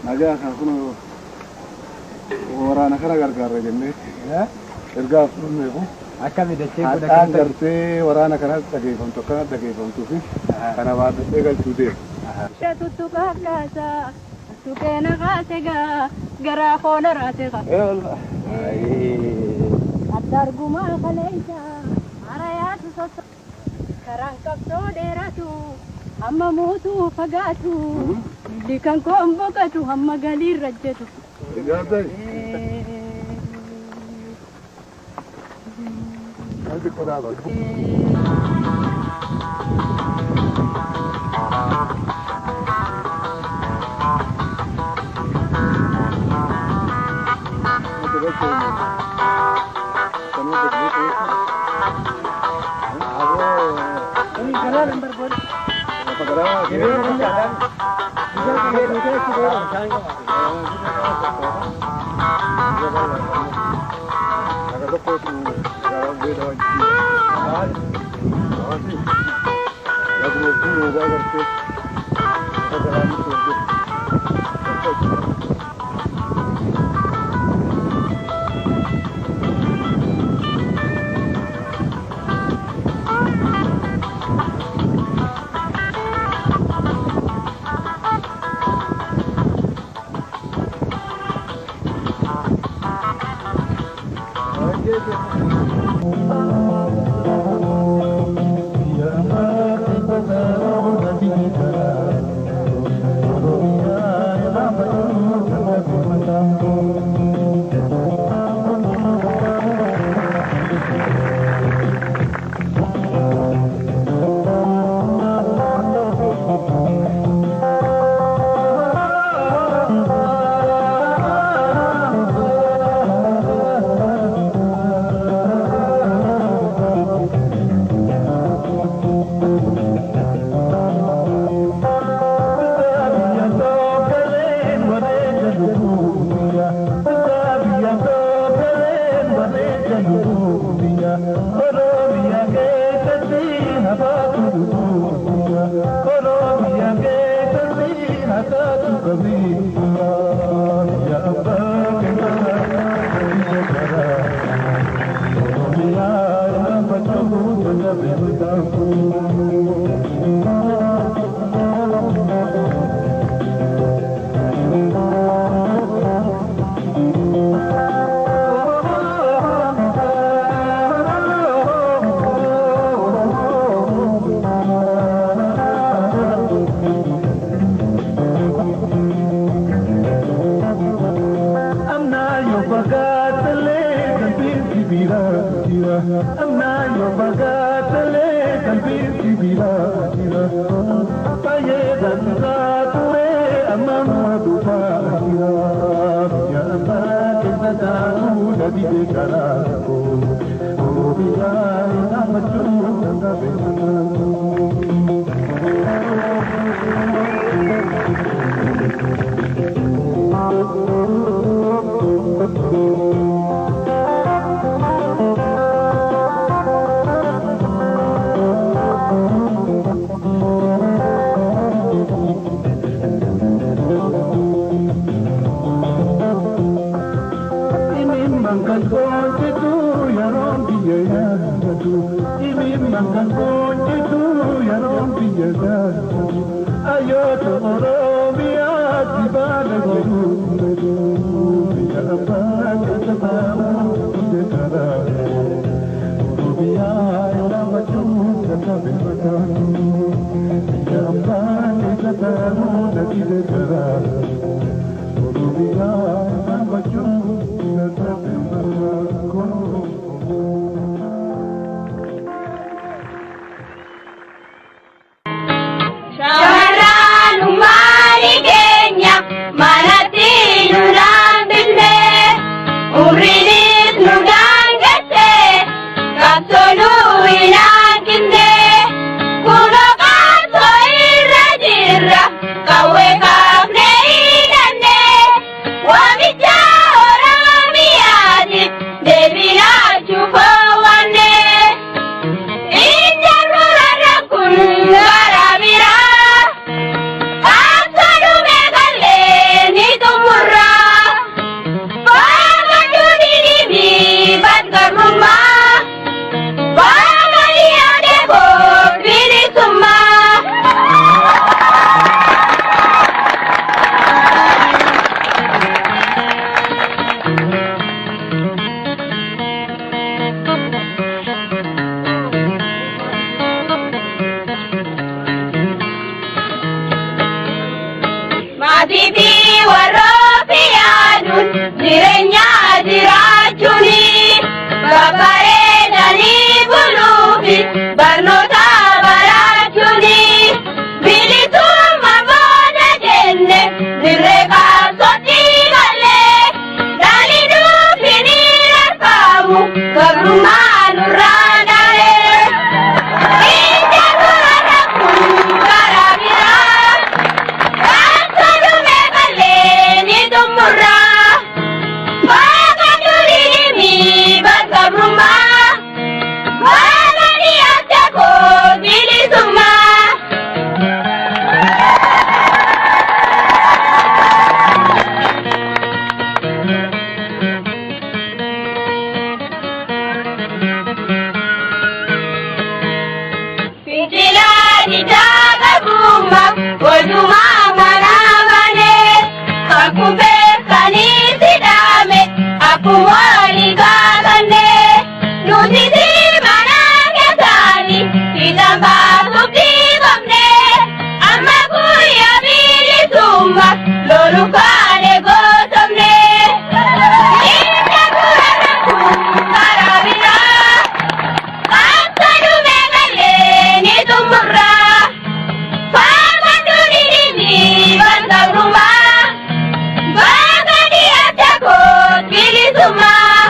Nagaa kan kun waraana kana gargaarra jennee ergaa fudhanneefu. Akkami dachee kun Hadhaan akkamitti? Gartee waraana kana dhageeffamtu akkana dhageeffamtuu fi kana baadhadhee galchuu deema. Tuttuqaa kaasaa tuqee na kaasegaa garaa koona raasegaa. Adda argumaa kaleessa harayaatu sosso karaan qabsoo dheeratu hamma muutuu fagaatu milli kan koon boqatu hamma galiirra jedhu. Gaazai. Alti qodaa. Shamarran uummanni keenya manatti nu dhaabbilee umriinis nu daangesse qabsoo nu hin hanqinne kunoo qabsoo irra jirra qawwee. Walii fi warroofi yaaduun jireenya jiraachuuni babbareedanii buluufi barnoota barachuuni bilisummaa booda jenne dirree qabsootti malee dhaalli nuufi ni rarfaamu gabrummaa nurraa dhalee. Ija dura rakkuun karaa biraa. Akka malee ni xumurraa. Waaqa durii mi bakka brummaa. Waaqa dhiyaate koo bilisummaa. Fincilaa diddaa gabrummaa walumaa mana malee kakufee kanitti dhaame akkuma walii gaafanne nuti si mana keessaani fiixaan baasuuf dhiibamne amma guyyaa bilisummaa lolu kaane gootomne. Ija dura rakkuun karaa biraa. Akka dhumee malee ni xumurraa. Faama durii ni bakka brumaa. Bakka dhiyaate koo bilisummaa.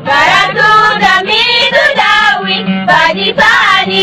Barattuu damiitu daawwi baadhiisaa ni.